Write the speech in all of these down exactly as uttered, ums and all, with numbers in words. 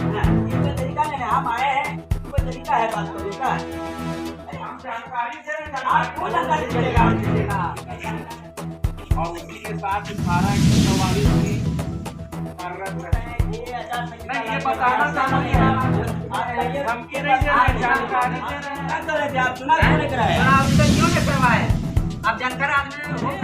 ना, ये कोई तरीका नहीं है, हम आए हैं, कोई तरीका है बात करने का? अरे, हम जानकारी दे रहे हैं, आप क्यों जानकारी दे रहे हैं? और उसी के साथ धारा एक सौ चौवालीस भी कार्यरत है। नहीं, ये बताना चाहता हूँ, धमकी नहीं दे रहे हैं, जानकारी दे रहे हैं। क्या कर रहे थे आप? चुनाव क्यों नहीं कराए? चुनाव अभी तक क्यों नहीं करवाए? आप जानकार आदमी हो।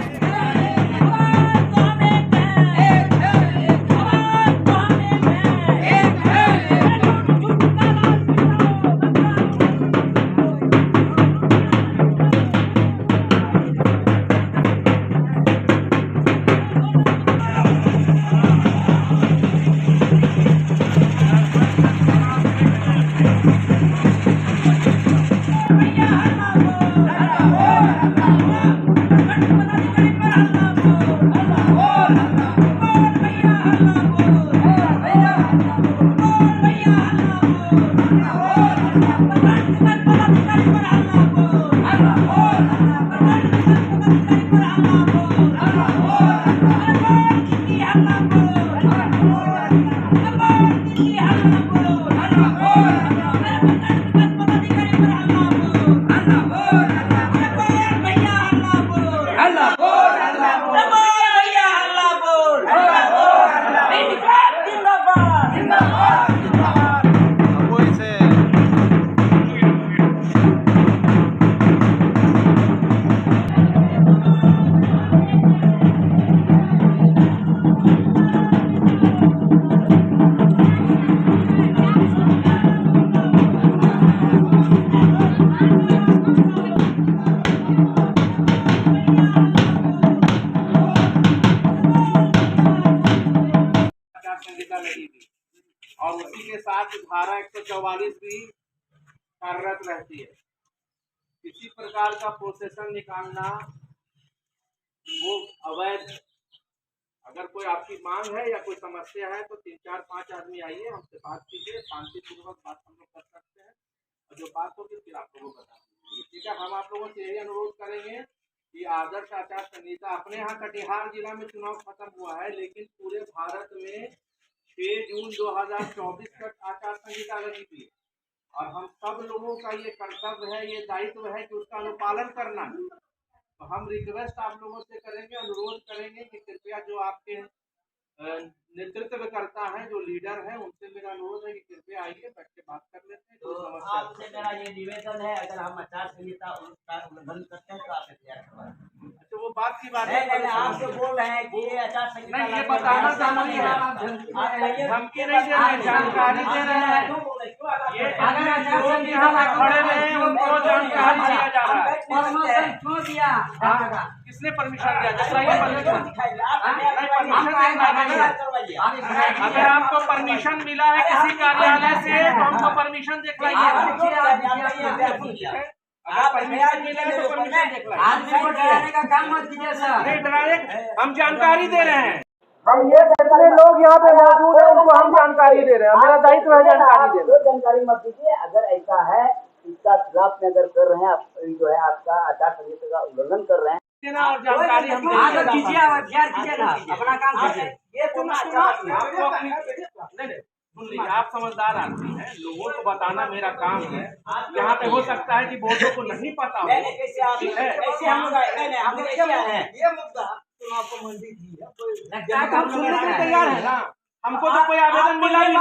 आचार संहिता लगी थी और उसी के साथ धारा एक सौ चौवालीस भी कार्यरत रहती है। किसी प्रकार का प्रोसेशन निकालना वो अवैध है। अगर कोई आपकी मांग है या कोई समस्या है तो तीन चार पांच आदमी आइए, हमसे बात कीजिए, शांतिपूर्वक बात हम लोग कर सकते हैं। और जो बात होगी फिर आप लोगों को बता देंगे। ठीक है, हम आप लोगों से यही अनुरोध करेंगे कि आदर्श आचार संहिता, अपने यहाँ कटिहार जिला में चुनाव खत्म हुआ है, लेकिन पूरे भारत में छह जून दो हज़ार चौबीस तक आचार संहिता लगी थी और हम सब लोगों का ये कर्तव्य है, ये दायित्व है कि उसका अनुपालन करना है। तो हम रिक्वेस्ट आप लोगों से करेंगे, अनुरोध करेंगे कि कृपया जो आपके अ, नेतृत्व करता है, जो लीडर है, उनसे मेरा अनुरोध है कि कृपया आइए, बैठ के बात कर लेते हैं, कोई तो समस्या आपसे नहीं। मेरा ये निवेदन है, अगर हम आचार संहिता उल्लंघन करते हैं तो आप एफआईआर करवाएं। अच्छा, वो बात की बात नहीं, है, नहीं, नहीं, आपसे बोल रहे हैं कि ये आचार संहिता नहीं, ये लागू बताना है। चाहूंगी। आप कहिए, धमकी नहीं दे रहे हैं, जानकारी दे रहे हैं। ये अगर आचार संहिता लागू खड़े रहे हैं, उनको जानकारी दिया जा रहा है। परमिशन क्यों दिया? हाँ। किसने परमिशन दिया? दिखाइए परमिशन। नहीं, परमिशन दिखाइए। अगर आपको परमिशन मिला है किसी कार्यालय से तो हमको परमिशन दिखाइए। अगर परमिशन मिला है तो परमिशन दिखाइए। आदमी को डराने का काम मत कीजिए सर। नहीं, डराए, हम जानकारी दे रहे हैं। हम ये जितने लोग यहाँ पे मौजूद हैं उनको हम जानकारी दे रहे हैं, मेरा दायित्व है जानकारी देना। जानकारी मत दीजिए। अगर ऐसा है, इसका खिलाफ में अगर कर रहे हैं आप, जो है आपका आचार संहिता का उल्लंघन कर रहे हैं। देना और जानकारी हम हाँ, तो देंगे। कीजिए, आप एफआईआर कीजिए ना, अपना काम कीजिए। ये तो ना, अच्छा बात नहीं। आपको अपनी, नहीं, नहीं, सुन लीजिए, आप समझदार आदमी हैं, लोगों को बताना मेरा काम है। यहाँ पे हो सकता है कि बहुतों को नहीं पता हो। नहीं, नहीं, कैसे आप, ठीक है? कैसे हम लोग आए? नहीं, नहीं, हम लोग कैसे आए हैं? ये मुद्दा चुनाव संबंधी भी है, कोई लगता है कि हम सुनने के लिए तैयार है ना। हमको तो कोई आवेदन मिला भी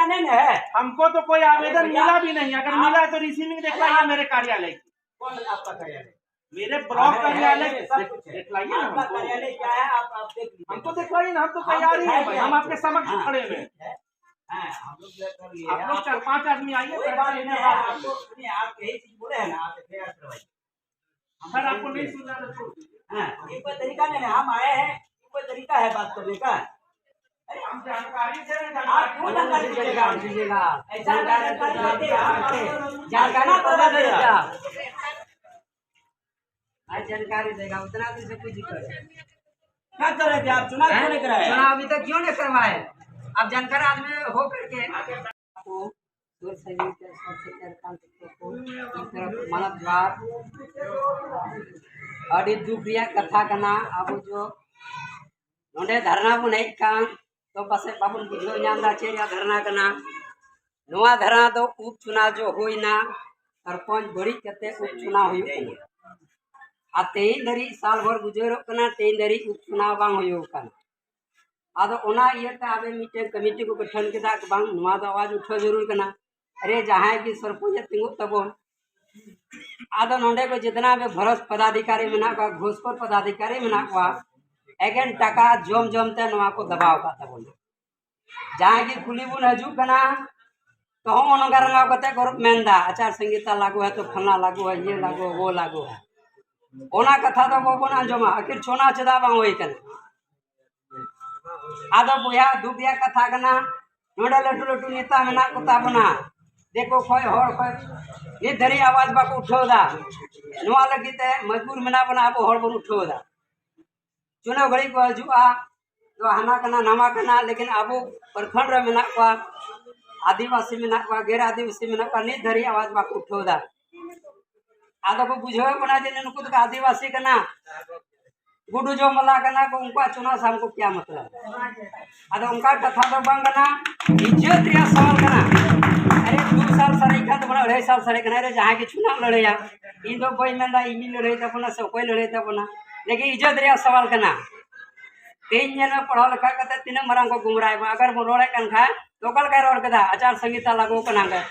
नहीं है। हमको तो कोई आवेदन मिला भी नहीं। अगर मिला है तो रिसीविंग दिखलाइए मेरे कार्यालय की। कौन आपका कार्यालय? मेरे ब्लॉक कार्यालय। दिखलाइए ना हमको। कार्यालय क्या है, आप, आप देख लीजिए। हमको दिखलाइए ना, हम तो तैयार ही हैं भाई, हम आपके समक्ष खड़े हुए हैं। हाँ, हम लोग कर लिए। आप लोग चार पांच आदमी आइए, कोई बात नहीं है, आपको, आप यही चीज बोले हैं ना, आप एफआईआर करवाइए। सर, आपको नहीं सुनना तो छोड़ दीजिए। हाँ, ये कोई तरीका नहीं है, हम आए हैं, ये कोई तरीका है बात करने का? अरे, हम जानकारी दे रहे हैं, आप क्यों जानकारी दीजिएगा? दीजिएगा। ऐसा जानकारी जानकारी देते हैं, आप जानकारी पता देगा। आज जानकारी देगा, उतना दिन से कुछ नहीं करे। क्या कर रहे थे आप? चुनाव क्यों नहीं कराए? चुनाव अभी तक क्यों नहीं करवाए? आप जानकार आदमी हो करके आपको दूर से ही के सबसे सरकार को इस तरफ मानव द्वार। ᱟᱹᱰᱤ ᱫᱩᱠ ᱨᱮᱭᱟᱜ ᱠᱟᱛᱷᱟ ᱠᱟᱱᱟ, ᱟᱵᱚ ᱡᱚ ᱱᱚᱰᱮ ᱫᱷᱟᱨᱱᱟ ᱵᱚᱱ ᱦᱮᱡ ᱟᱠᱟᱱ, ᱛᱚ ᱯᱟᱥᱮᱡ ᱵᱟᱵᱚᱱ ᱵᱩᱡᱷᱟᱹᱣ ᱧᱟᱢ ᱮᱫᱟ ᱪᱮᱫ ᱨᱮᱭᱟᱜ ᱫᱷᱟᱨᱱᱟ ᱠᱟᱱᱟ᱾ ᱱᱚᱣᱟ ᱫᱷᱟᱨᱟ ᱫᱚ ᱩᱯ ᱪᱩᱱᱟᱣ ᱡᱚ ᱦᱩᱭᱱᱟ, ᱥᱚᱨᱯᱚᱧᱪ ᱵᱟᱹᱲᱤᱡ ᱠᱟᱛᱮ ᱩᱯ ᱪᱩᱱᱟᱣ ᱦᱩᱭᱩᱜ ᱠᱟᱱᱟ᱾ ᱟᱨ ᱛᱮᱦᱮᱧ ᱫᱷᱟᱹᱨᱤᱡ ᱥᱟᱞ ᱵᱷᱚᱨ ᱜᱩᱡᱟᱹᱨᱚᱜ ᱠᱟᱱᱟ, ᱛᱮᱦᱮᱧ ᱫᱷᱟᱹᱨᱤᱡ ᱩᱯ ᱪᱩᱱᱟᱣ ᱵᱟᱝ ᱦᱩᱭᱩᱜ ᱠᱟᱱᱟ᱾ ᱟᱫᱚ ᱚᱱᱟ ᱤᱭᱟᱹᱛᱮ ᱟᱵᱮ ᱢᱤᱫᱴᱮᱱ ᱠᱚᱢᱤᱴᱤ ᱠᱚ ᱜᱚᱴᱷᱚᱱ ᱠᱮᱫᱟ, ᱵᱟᱝ, ᱱᱚᱣᱟ ᱫᱚ ᱟᱣᱟᱡ ᱩᱴᱷᱟᱹᱣ ᱡᱟᱹᱨᱩᱲ ᱠᱟᱱᱟ᱾ ᱟᱨᱮ, ᱡᱟᱦᱟᱸᱭ ᱜᱮ ᱥᱚᱨᱯᱚᱧᱪ ᱮ ᱛᱤᱸᱜᱩᱜ ᱛᱟᱵᱚᱱ, ᱟᱫᱚ ᱱᱚᱰᱮ ᱠᱚ ᱡᱮᱛᱱᱟ ᱜᱮ ᱵᱷᱚᱨᱚᱥ ᱯᱚᱫᱟᱫᱷᱤᱠᱟᱨᱤ ᱢᱮᱱᱟᱜ ᱠᱚᱣᱟ, ᱜᱷᱩᱥᱠᱷᱳᱨ ᱯᱚᱫᱟᱫᱷᱤᱠᱟᱨᱤ ᱢᱮᱱᱟᱜ ᱠᱚᱣᱟ, ᱮᱠᱮᱱ ᱴᱟᱠᱟ ᱡᱚᱢ ᱡᱚᱢ ᱛᱮ ᱱᱚᱣᱟ ᱠᱚ ᱫᱟᱵᱟᱣ ᱟᱠᱟᱫ ᱛᱟᱵᱚᱱᱟ᱾ ᱡᱟᱦᱟᱸᱭ ᱜᱮ ᱠᱩᱞᱤ ᱵᱚᱱ ᱦᱤᱡᱩᱜ ᱠᱟᱱᱟ, ᱛᱚ ᱦᱚᱸᱜᱼᱚ ᱱᱚᱝᱠᱟ ᱨᱟᱸᱜᱟᱣ ᱠᱟᱛᱮ ᱠᱚ ᱢᱮᱱᱫᱟ, ᱟᱪᱟᱨ ᱥᱚᱝᱦᱤᱛᱟ ᱞᱟᱹᱜᱩ ᱦᱟᱭ ᱛᱚ ᱯᱷᱟᱞᱱᱟ ᱞᱟᱹᱜᱩ ᱦᱟᱭ, ᱤᱭᱟᱹ ᱞᱟᱹᱜᱩ ᱦᱟᱭ, ᱣᱳ ᱞᱟᱹᱜᱩ ᱦᱟᱭ᱾ ᱚᱱᱟ ᱠᱟᱛᱷᱟ ᱫᱚ ᱵᱟᱵᱚᱱ ᱟᱸᱡᱚᱢᱟ, ᱟᱹᱠᱷᱤᱨ ᱪᱷᱚᱱᱟ ᱪᱮᱫᱟᱜ ᱵᱟᱝ ᱦᱩᱭ ᱠᱟᱱᱟ? ᱟᱫᱚ ᱵᱚᱭᱦᱟ, ᱫᱩᱠ ᱨᱮᱭᱟᱜ ᱠᱟᱛᱷᱟ ᱠᱟᱱᱟ, ᱱᱚᱰᱮ ᱞᱟᱹᱴᱩ ᱞᱟᱹᱴᱩ ᱱᱮᱛᱟ ᱢᱮᱱᱟᱜ ᱠᱚ ᱛᱟᱵᱚᱱᱟ, ᱫᱤᱠᱩ ᱠᱷᱚᱡ, ᱦᱚᱲ ᱠᱷᱚᱡ, ᱱᱤᱛ ᱫᱷᱟᱹᱨᱤᱡ ᱟᱣᱟᱡ ᱵᱟᱠᱚ ᱩᱴᱷᱟᱹᱣ ᱮᱫᱟ᱾ ᱱᱚᱣᱟ ᱞᱟᱹᱜᱤᱫ ᱛᱮ ᱢᱚᱡᱽᱵᱩᱨ ᱢᱮᱱᱟᱜ ᱵᱚᱱᱟ, ᱟᱵᱚ ᱦᱚᱲ ᱵᱚᱱ ᱩᱴᱷᱟᱹᱣ ᱮᱫᱟ᱾ ᱪᱩᱱᱟᱹᱣ ᱜᱷᱟᱹᱲᱤᱡ ᱠᱚ ᱦᱤᱡᱩᱜᱼᱟ, ᱛᱚ ᱦᱟᱱᱟ ᱠᱟᱱᱟ, ᱱᱟᱣᱟ ᱠᱟᱱᱟ, ᱞᱮᱠᱤᱱ ᱟᱵᱚ ᱯᱨᱚᱠᱷᱚᱸᱰ ᱨᱮ ᱢᱮᱱᱟᱜ ᱠᱚᱣᱟ, ᱟᱹᱫᱤᱵᱟᱹᱥᱤ ᱢᱮᱱᱟᱜ ᱠᱚᱣᱟ, ᱜᱮᱨ ᱟᱹᱫᱤᱵᱟᱹᱥᱤ ᱢᱮᱱᱟᱜ ᱠᱚᱣᱟ, ᱱᱤᱛ ᱫᱷᱟᱹᱨᱤᱡ ᱟᱣᱟᱡ ᱵᱟᱠᱚ ᱩᱴᱷᱟᱹᱣ ᱮᱫᱟ᱾ ᱟᱫᱚ ᱠᱚ ᱵᱩᱡᱷᱟᱹᱣ ᱠᱟᱱᱟ ᱡᱮ ᱱᱩᱠᱩ ᱫᱚᱠᱚ ᱟᱹᱫᱤᱵᱟᱹᱥᱤ ᱠᱟᱱᱟ, ᱜᱩᱰᱩ ᱡᱚᱢ ᱵᱟᱞᱟ ᱠᱟᱱᱟ ᱠᱚ, ᱩᱱᱠᱩᱣᱟᱜ ᱪᱩᱱᱟᱣ ᱥᱟᱢ ᱠᱚ ᱠᱮᱭᱟ ᱢᱚᱛᱞᱚᱵ? ᱟᱫᱚ ᱚᱱᱠᱟ ᱠᱟᱛᱷᱟ ᱫᱚ ᱵᱟᱝ ᱠᱟᱱᱟ, ᱤᱡᱽᱡᱚᱛ ᱨᱮᱭᱟᱜ ᱥᱟᱣᱟᱞ ᱠᱟᱱᱟ᱾ ᱟᱨᱮ, ᱫᱩ ᱥᱟᱞ ᱥᱟᱨᱮᱡ ᱠᱷᱟᱱ ᱫᱚ ᱵᱚᱞᱮ ᱟᱹᱲᱟᱹᱭ ᱥᱟᱞ ᱥᱟᱨᱮᱡ ᱠᱟᱱᱟ, ᱟᱨᱮ, ᱡᱟᱦᱟᱸᱭ ᱜᱮ ᱪᱩᱱᱟᱣ ᱞᱟᱹᱲᱦᱟᱹᱭᱟ, ᱤᱧ ᱫᱚ ᱵᱟᱹᱧ ᱢᱮᱱᱫᱟ ᱤᱧ ᱜᱤᱧ ᱞᱟᱹᱲᱦᱟᱹᱭ ᱛᱟᱵᱚᱱᱟ ᱥᱮ ᱚᱠᱚᱭ ᱞᱟᱹᱲᱦᱟᱹᱭ ᱛᱟᱵᱚᱱᱟ, ᱞᱮᱠᱤᱱ ᱤᱡᱽᱡᱚᱛ ᱨᱮᱭᱟᱜ ᱥᱟᱣᱟᱞ ᱠᱟᱱᱟ᱾ ᱛᱮᱦᱮᱧ ᱧᱮᱞ ᱢᱮ, ᱯᱟᱲᱦᱟᱣ ᱞᱮᱠᱷᱟ ᱠᱟᱛᱮ ᱛᱤᱱᱟᱹᱜ ᱢᱟᱨᱟᱝ ᱠᱚ ᱜᱩᱢᱨᱟᱭ ᱵᱚᱱ, ᱟᱜᱟᱨ ᱵᱚᱱ ᱨᱚᱲᱮᱫ ᱠᱟᱱ ᱠᱷᱟᱱ, ᱛᱚ ᱚᱠᱟ ᱞᱮᱠᱟᱭ ᱨᱚᱲ ᱠᱮᱫᱟ? ᱟᱪᱟᱨ ᱥᱚᱝᱦᱤᱛᱟ ᱞᱟᱹᱜᱩ ᱠᱟᱱᱟ,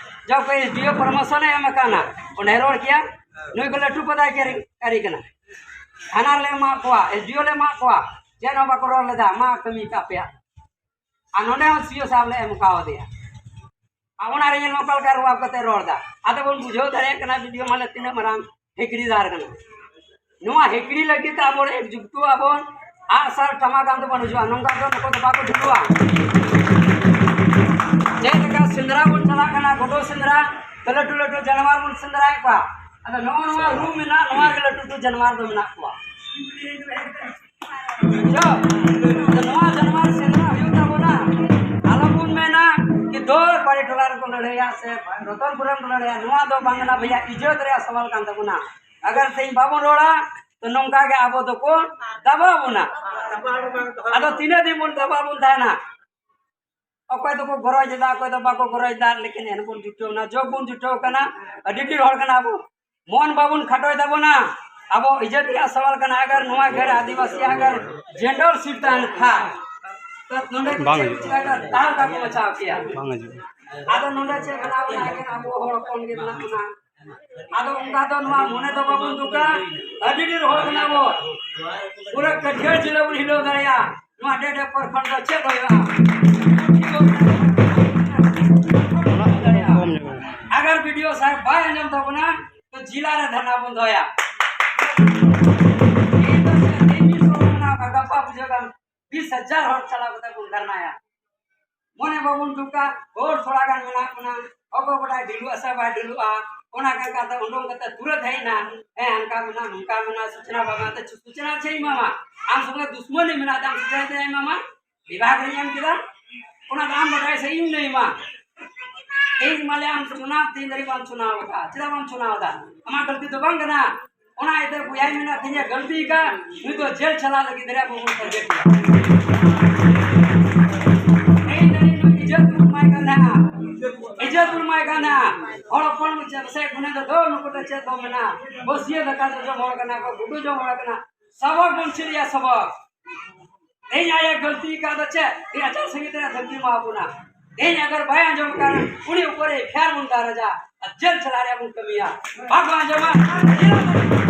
ᱡᱚᱵ ᱠᱚ ᱮᱥ ᱰᱤ ᱳ ᱯᱨᱚᱢᱳᱥᱚᱱ ᱮ ᱮᱢ ᱟᱠᱟᱱᱟ, ᱚᱸᱰᱮ ᱨᱚᱲ ᱠᱮᱭᱟ, ᱱᱩᱭ ᱠᱚ ᱞᱟᱹᱴᱩ ᱯᱚᱫᱟᱫᱷᱤᱠᱟᱨᱤ ᱠᱟᱱᱟ, ᱦᱟᱱᱟ ᱨᱮᱞᱮ ᱮᱢᱟᱜ ᱠᱚᱣᱟ, ᱮᱥ ᱰᱤ ᱳ ᱞᱮ ᱮᱢᱟᱜ ᱠᱚᱣᱟ, ᱪᱮᱫ ᱦᱚᱸ ᱵᱟᱠᱚ ᱨᱚᱲ ᱞᱮᱫᱟ, ᱢᱟ ᱠᱟᱹᱢᱤ ᱛᱟᱯᱮᱭᱟ᱾ ᱟᱨ ᱱᱚᱰᱮ ᱦᱚᱸ ᱥᱤ ᱳ ᱥᱟᱦᱮᱵ ᱞᱮ ᱮᱢ ᱠᱟᱣᱫᱮᱭᱟ᱾ ᱟᱨ ᱚᱱᱟ ᱨᱮ ᱧᱮᱞ ᱢᱮ ᱚᱠᱟ ᱞᱮᱠᱟ ᱨᱚᱲ ᱠᱟᱛᱮ ᱨᱚᱲ ᱮᱫᱟ᱾ ᱟᱫᱚ ᱵᱚᱱ ᱵᱩᱡᱷᱟᱹᱣ ᱫᱟᱲᱮᱭᱟᱜ ᱠᱟᱱᱟ ᱵᱤ ᱰᱤ ᱳ ᱢᱟᱱᱮ ᱛᱤᱱᱟᱹᱜ ᱢᱟᱨᱟᱝ ᱦᱤᱠᱲᱤᱫᱟᱨ ᱠᱟᱱᱟ᱾ ᱱᱚᱣᱟ ᱦᱤᱠᱲᱤ ᱞᱟᱹᱜᱤᱫ ᱛᱮ ᱟᱵᱚ ᱮᱠᱡᱩᱠᱛᱩ ᱟᱵᱚᱱ, ᱟᱜᱼᱥᱟᱨ ᱴᱟᱢᱟᱠ ᱟᱱ ᱫᱚᱵᱚᱱ ᱦᱤᱡᱩᱜᱼᱟ, ᱱᱚᱝᱠᱟ ᱫᱚ ᱱᱩᱠᱩ ᱫᱚ ᱵᱟᱠᱚ ᱴᱷᱤᱠᱚᱜᱼᱟ᱾ ᱪᱮᱫ ᱞᱮᱠᱟ ᱥᱮᱸᱫᱽᱨᱟ ᱵᱚᱱ ᱪᱟᱞᱟᱜ ᱠᱟᱱᱟ, ᱜᱩᱰᱩ ᱥᱮᱸᱫᱽᱨᱟ, ᱛᱚ ᱞᱟᱹᱴᱩ ᱞᱟᱹᱴᱩ ᱡᱟᱱᱣᱟᱨ ᱵᱚᱱ ᱥᱮᱸᱫᱽᱨᱟᱭᱮᱫ ᱠᱚᱣᱟ, ᱟᱫᱚ ᱱᱚᱜᱼᱚ ᱱᱚᱣᱟ ᱨᱩ ᱢᱮᱱᱟᱜ, ᱱᱚᱣᱟ ᱜᱮ ᱞᱟᱹᱴᱩ ᱞᱟᱹᱴᱩ ᱡᱟᱱᱣᱟᱨ ᱫᱚ ᱢᱮᱱᱟᱜ ᱠᱚᱣᱟ᱾ ᱵᱩᱡᱷᱟᱹᱣ? ᱟᱫᱚ ᱱᱚᱣᱟ ᱡᱟᱱᱣᱟᱨ ᱥᱮᱸᱫᱽᱨᱟ ᱦᱩᱭᱩᱜ ᱛᱟᱵᱚᱱᱟ᱾ ᱟᱞᱚᱵᱚᱱ ᱢᱮᱱᱟ ᱠᱤ ᱫᱚ ᱵᱟᱲᱮ ᱴᱚᱞᱟ ᱨᱮᱠᱚ ᱞᱟᱹᱲᱦᱟᱹᱭᱟ ᱥᱮ ᱨᱚᱛᱚᱱᱯᱩᱨ ᱨᱮᱱ ᱠᱚ ᱞᱟᱹᱲᱦᱟᱹᱭᱟ, ᱱᱚᱣᱟ ᱫᱚ ᱵᱟᱝ ᱠᱟᱱᱟ ᱵᱷᱟᱹᱭᱟ, ᱤᱡᱽᱡᱚᱛ ᱨᱮᱭᱟᱜ ᱥᱟᱣᱟᱞ ᱠᱟᱱ ᱛᱟᱵᱚᱱᱟ᱾ ᱟᱜᱟᱨ ᱛᱮᱦᱮᱧ ᱵᱟᱵᱚᱱ ᱨᱚᱲᱟ, ᱛᱚ ᱱᱚᱝᱠᱟ ᱜᱮ ᱟᱵᱚ ᱫᱚᱠᱚ ᱫᱟᱵᱟᱣ ᱵᱚᱱᱟ᱾ ᱟᱫᱚ ᱛᱤᱱᱟᱹᱜ ᱫᱤᱱ ᱵᱚᱱ ᱫᱟᱵᱟᱣ ᱵᱚᱱ ᱛᱟᱦᱮᱱᱟ? ᱚᱠᱚᱭ ᱫᱚᱠᱚ ᱜᱚᱨᱚᱡᱽ ᱮᱫᱟ, ᱚᱠᱚᱭ ᱫᱚ ᱵᱟᱠᱚ ᱜᱚᱨᱚᱡᱽ ᱮᱫᱟ, ᱞᱮᱠᱤᱱ ᱮᱱ ᱵᱚᱱ ᱡᱩᱴᱟᱹᱣ ᱮᱱᱟ, ᱡᱚᱵ ᱵᱚᱱ ᱡᱩᱴᱟᱹᱣ ᱠᱟᱱᱟ᱾ ᱟᱹᱰᱤ ᱰᱷᱮᱨ ᱦᱚᱲ ᱠᱟᱱᱟ ᱵᱚ, ᱢᱚᱱ ᱵᱟᱵᱚᱱ ᱠᱷᱟᱴᱚᱭ ᱛᱟᱵᱚᱱᱟ᱾ ᱟᱵᱚ ᱤᱡᱽᱡᱚᱛ ᱨᱮᱭᱟᱜ ᱥᱟᱣᱟᱞ ᱠᱟᱱᱟ᱾ ᱟᱜᱟᱨ ᱱᱚᱣᱟ ᱜᱷᱮᱨ ᱟᱹᱫᱤᱵᱟᱹᱥᱤ ᱟᱜᱟᱨ ᱡᱮᱱᱟᱨᱮᱞ ᱥᱤᱴ ᱛᱟᱦᱮᱱ ᱠᱷᱟᱱ, ᱛᱚ ᱱᱚᱰᱮ ᱵᱟᱝ ᱪᱮᱫ ᱦᱤᱡᱩᱜᱼᱟ᱾ ᱪᱤᱠᱟᱹᱜᱼᱟ? ᱫᱟᱞ ᱠᱟᱠᱚ ᱢᱟᱪᱷᱟᱣ ᱠᱮᱭᱟ᱾ ᱵᱟᱝ ᱦᱤᱡᱩᱜᱼᱟ᱾ ᱟᱫᱚ ᱱᱚᱰᱮ ᱪᱮᱫ ᱢᱮᱱᱟᱜ ᱵᱚᱱᱟ? ᱮᱠᱮᱱ ᱟᱵᱚ ᱦᱚᱲ ᱦᱚᱯᱚᱱ ᱜᱮ ᱢᱮᱱᱟᱜ ᱵᱚᱱᱟ᱾ ᱟᱫᱚ ᱚᱱᱠᱟ ᱫᱚ ᱱᱚᱣᱟ ᱢᱚᱱᱮ ᱫᱚ ᱵᱟᱵᱚᱱ ᱫᱩᱠᱟ᱾ ᱟᱹᱰᱤ ᱰᱷᱮᱨ ᱦᱚᱲ ᱠᱟᱱᱟ ᱵᱚ, ᱯᱩᱨᱟᱹ ᱠᱟᱹᱴᱷᱤᱭᱟᱹ ᱡᱤᱞᱟᱹ ᱵᱚᱱ ᱦᱤᱞᱟᱹᱣ ᱫᱟᱲᱮᱭᱟᱜᱼᱟ᱾ ᱱᱚᱣᱟ ᱰᱮ ᱰᱮ ᱯᱚᱨ ᱠᱷᱚᱱ ᱫᱚ ᱪᱮᱫ ᱦᱩᱭᱩᱜᱼᱟ? ᱟᱜᱟᱨ ᱵᱤ ᱰᱤ ᱳ ᱥᱟᱦᱮᱵ ᱵᱟᱭ ᱟᱸᱡᱚᱢ ᱛᱟᱵᱚᱱᱟ, ᱛᱚ ᱡᱤᱞᱟ ᱨᱮ ᱫᱷᱟᱨᱱᱟ ᱵᱚᱱ ᱫᱚᱦᱚᱭᱟ᱾ ᱤᱧ ᱫᱚ ᱛᱮᱦᱮᱧ ᱜᱮ ᱥᱚᱢᱚᱭ ᱢᱮᱱᱟᱜ ᱟᱠᱟᱫ, ᱜᱟᱯᱟ ᱵᱩᱡᱷᱟᱹᱣ ᱠᱟᱜ ᱵᱤᱥ ᱦᱟᱡᱟᱨ ᱦᱚᱲ ᱪᱟᱞᱟᱣ ᱠᱟᱛᱮ ᱵᱚᱱ ᱫᱷᱟᱨᱱᱟᱭᱟ᱾ ᱢᱚᱱᱮ ᱵᱟᱵᱚᱱ ᱫᱩᱠᱟ, ᱦᱚᱲ ᱛᱷᱚᱲᱟ ᱜᱟᱱ ᱢᱮᱱᱟᱜ ᱵᱚᱱᱟ, ᱚᱠᱚᱭ ᱠᱚᱴᱟ ᱰᱷᱤᱞᱩᱜ ᱟᱥᱮ ᱵᱟᱭ ᱰᱷᱤᱞᱩᱜᱼᱟ, ᱚᱱᱟ ᱠᱟᱱ ᱠᱟᱛᱮ ᱩᱰᱩᱝ ᱠᱟᱛᱮ ᱛᱩᱨᱟᱹᱛ ᱦᱮᱡ ᱮᱱᱟ, ᱦᱮᱸ, ᱦᱟᱱᱠᱟ ᱢᱮᱱᱟᱜ, ᱱᱚᱝᱠᱟ ᱢᱮᱱᱟᱜ, ᱥᱩᱪᱱᱟ ᱵᱟᱝ ᱮᱢᱟᱛᱮ ᱥᱩᱪᱱᱟ ᱪᱮᱫ ᱮᱢᱟᱢᱟ? ᱟᱢ ᱥᱚᱸᱜᱮ ᱫᱩᱥᱢᱟᱹᱱᱤ ᱢᱮᱱᱟᱜ ᱛᱟᱢ, ᱥᱩᱪᱱᱟ ᱪᱮᱫ ᱮᱢᱟᱢᱟ? ᱵᱤᱵᱷᱟᱜᱽ ᱨᱤᱧ ᱮᱢ ᱠᱮᱫᱟ, ᱚᱱᱟ ᱫᱚ ᱟᱢ ᱵᱟᱰᱟᱭ ᱥᱮ ᱤᱧ ᱞᱟᱹᱭ ᱟᱢᱟ? ᱤᱧ ᱢᱟᱞᱮ ᱟᱢ ᱪᱩᱱᱟᱣ, ᱛᱤᱱ ᱫᱷᱟᱹᱨᱤᱡ ᱵᱟᱢ ᱪᱩᱱᱟᱣ ᱟᱠᱟᱫ, ᱪᱮᱫᱟᱜ ᱵᱟᱢ ᱪᱩᱱᱟᱣ ᱮᱫᱟ? ᱟᱢᱟᱜ ᱜᱟᱹᱞᱛᱤ ᱫᱚ ᱵᱟᱝ ᱠᱟᱱᱟ᱾ ᱚᱱᱟ ᱤᱭᱟᱹᱛᱮ ᱵᱚᱭᱦᱟᱧ ᱢᱮᱱᱟ, ᱛᱮᱦᱮᱧ ᱮ ᱜᱟᱹᱞᱛᱤ ᱟᱠᱟᱫ, ᱱᱩᱭ ᱫᱚ ᱡᱮᱞ ᱪᱟᱞᱟᱜ ᱞᱟᱹᱜᱤᱫ ᱫᱟᱲᱮᱭᱟᱜ ᱵᱚᱱ ᱥᱟᱨᱡᱮ ᱠᱮᱭᱟ᱾ ᱤᱧ ᱫᱚ ᱱᱩᱭ ᱤᱡᱽᱡᱚᱛ ᱵᱚᱱ ᱮᱢᱟᱭ ᱠᱟᱱ ᱛᱟᱦᱮᱱᱟ, ᱤᱡᱽᱡᱚᱛ ᱵᱚᱱ ᱮᱢᱟᱭ ᱠᱟᱱ ᱛᱟᱦᱮᱱᱟ᱾ ᱦᱚᱲ ᱦᱚᱯᱚᱱ ᱪᱮᱫ ᱥᱮ ᱜᱩᱱᱟᱹ ᱫᱚ ᱫᱚ ᱱᱩᱠᱩ ᱫᱚ ᱪᱮᱫ ᱵᱚᱱ ᱢᱮᱱᱟ? ᱵᱟᱹᱥᱭᱟᱹ ᱫᱟᱠᱟ ᱡᱚᱡᱚᱢ ᱦᱚᱲ ᱠᱟᱱᱟ ᱠᱚ, ᱜᱩᱰᱩ ᱡᱚᱢ ᱦᱚᱲ ᱠᱟᱱᱟ᱾ ᱥᱚᱵᱚᱠ ᱵᱚᱱ ᱪᱮᱫ ᱮᱭᱟ, ᱥᱚᱵᱚᱠ᱾ ᱛᱮᱦᱮᱧ ᱟᱡ ᱮ ᱜᱟᱹᱞᱛᱤ ᱟᱠᱟᱫ ᱫᱚ ᱪᱮᱫ? ᱛᱮᱦᱮᱧ ᱟᱪᱟᱨ ᱥᱚᱝᱦᱤᱛᱟ ᱨᱮ ᱫᱷᱟᱹᱢᱠᱤ ᱮᱢᱟ ᱵᱚᱱᱟ᱾ ᱛᱮᱦᱮᱧ ᱟᱜᱟᱨ ᱵᱟᱭ ᱟᱸᱡᱚᱢ ᱠᱟᱱᱟ, ᱩᱱᱤ ᱩᱯᱚᱨ ᱮᱯᱷ ᱟᱭ ᱟᱨ ᱵᱚᱱ ᱫᱟᱨᱟᱡᱟ ᱟᱨ ᱡᱮᱞ ᱪᱟᱞᱟᱜ ᱨᱮᱭᱟᱜ ᱵᱚᱱ ᱠᱟᱹᱢᱤᱭᱟ᱾ ᱵᱟᱠᱚ ᱟᱸᱡᱚᱢᱟ, ᱡᱮᱞ